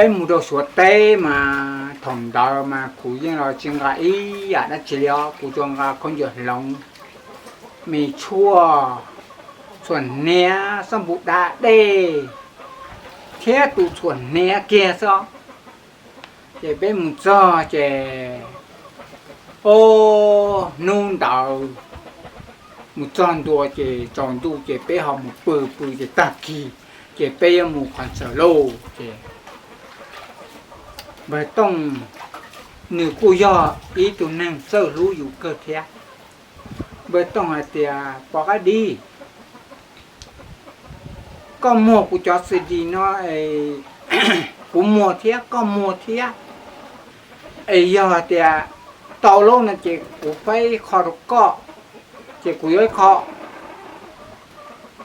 Peb mus rau Suav teb mas thaum ntawd mas kuv yeej los tsis nqa ib yam dab tsi li os, kuv tsuas nqa khaub ncaws hloov, me tshuaj, txhuam hniab, xab npum da dej thiab tus txhuam hniab kiag xwb. Ces peb mus txog ces, o, hnub ntawd mus txog ntua ces tsaus ntuj ces peb ho mus pw pw ces tag kis ces peb yuav mus qhov ntxawm lauj. Ces npawg Tooj nws kuj yog ib tug neeg txawj hlub yus kawg thiab. Npawg Tooj hais tias, Pov Qab Dib, koj muag kuv cov C D no, kuv muag thiab koj muag thiab, es yog hais tias tau lawm no ces kuv faib ib qho rau koj, ces kuv yuav ib qho.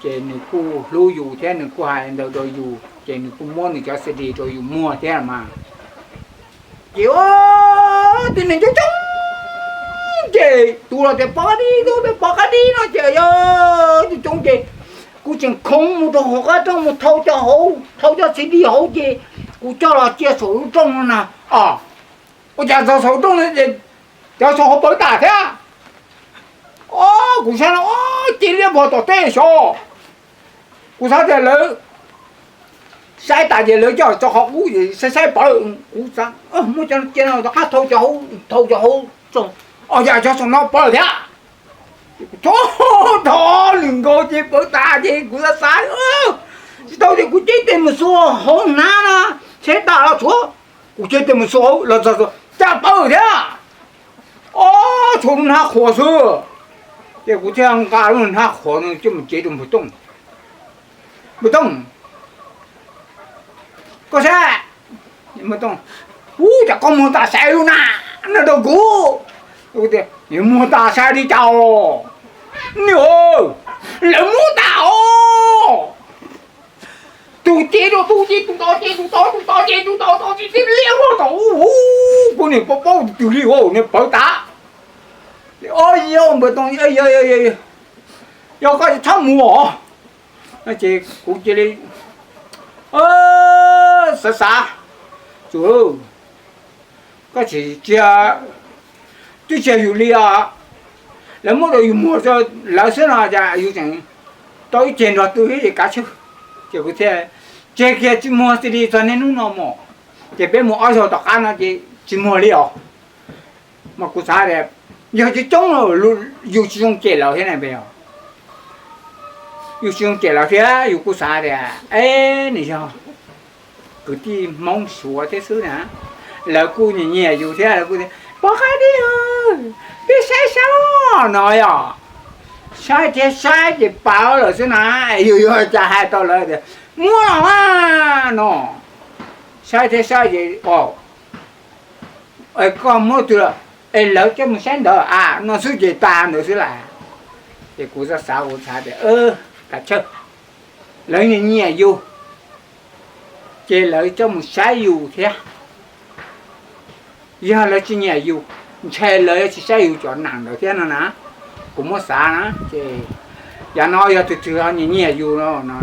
Ces nws kuj hlub yus thiab nws kuj hais ntawd rau yus ces nws kuj muab nws cov C D rau yus muag thiab mas. Ces tib neeg coob coob ces tus los tias Pov Qab Dib, tus tias Pov Qab Dib no ces yog coob coob ces kuv tseem khoov mus rau hauv qab rooj mus thau cov hauv, thau cov C D hauv ces kuv coj los cia saum lub rooj no na. Ua cas txog saum rooj no ces cov saum hauv pawv tas thiab. Kuv saib no, cia liab pog tom teb xyov. Kuv xav tias lawv saib tas ces lawv coj tso qhov qub saib saib pawv. Kuv xav muab cov cia no rov qab thau cov hauv, thau cov hauv, o yam cov saum no pawv thiab. Tho, tho, nws nkaus ces pawv tas ces kuv xav xav, tsis tau ces kuv cev tes mus xuas hauv hnab na, tsheb tas los tshuav, kuv cev tes mus xuas hauv los txog cas pawv thiab. O, tshuav lub hnab qhuav xwb. Ces kuv thiaj nqa lub hnab qhuav no coj mus cev rau npawg Tooj. Npawg Tooj, koj saib. Npawg Tooj, ub, cas koj muag tas sai lub na, no rau kuv. Kuv tias, muag tas sai li cas os? Nws, lawv muab tas os. Tus ces rau tus ces tus tod ces tus tod tus tod ces tus tod tod ces tib liab vog tod, kuv niam paub paub twg li, niag pawv tas. Yog npawg Tooj, yog koj txhob mus os. No ces kuv cia li xav xav, Tsuas, koj tsis tsia, twb tsis yog yus li os, lawv muab rau yus muag rau lawv xwb no cas yus tseem tau ib ceg nrog twg thiab ces kav tsij. Ces kuv thiaj tseg kiag tsis muag C D txog niaj hnub no mus. Ces peb mus ob zaug tom qab no ces tsis muag li os. Mas kuv xav tias yog coob coob los yus tsis zoo cem lawv thiab na, yus tsis zoo cem lawv thiab yus kuj xav tias, e, nws yog kwv tij Hmoob Suav thiab xwb na, lawv kuj nyiam nyiam yus thiab, lawv kuj tias, Pov Qab Dib, peb saib saib no yog, saib thiab saib ces pawv lawm xwb na, yus yuav cas hais tau lawv tias muab los mas no, saib thiab saib ces, o, koj muab twg lawm, es lawv coj mus saib ntawd a, no xwb ces tas ntawd xwb lawm. Ces kuv xav xav kuv xav tias, kav chawj, lawv nyiam nyiam yus, ces lawv coj mus saib yus thiab. Yog lawv tsis nyiam yus, ntshai lawv tsis saib yus cov nam ntawd thiab no na. Kuv muab xav na, ces yav no yog tus twg ho nyiam nyiam yus no,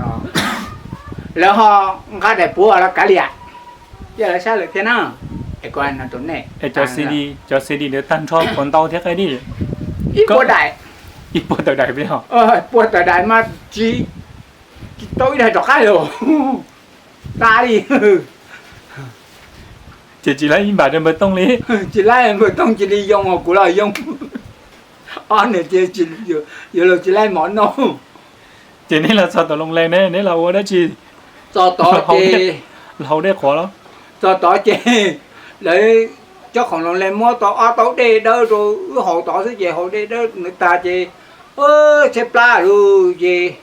lawv ho nqa daim puav los kav liam, cia lawv saib lawm thiab na. Es kuv hais no rau nej, cov C D ntawd tag nrho puas ntau thiab qab dib? Ib puas daim. Ib puas tawm daim peb ho. Puas tawm daim mas tsis, tsis tau ib daim rov qab li, tas li. Ces tsis laib ib npam rau npawg Tooj li. Tsis laib, npawg Tooj cia li yoo, kuv los yoo. Ob niag ces yuav luag tsis laib mov noj. Ces neb los txog tom Loos Lees ne, neb los ua dab tsi? Txog tod ces, los haus dej qhuav los? Txog tod ces lawv cov khoom Loos Lees muab tau ob taub dej dawb rau wb haus tod xwb ces haus dej dawb ntawd tag ces tshaib plab lawm ces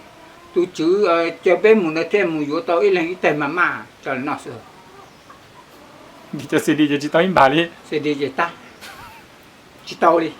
tus tswv caw peb mus ntawd thiaj mus yuav tau ib leeg ib teg mas maj tso los noj xwb. Cov C D ces tsis tau ib npam li. C D ces tag, tsis tau li.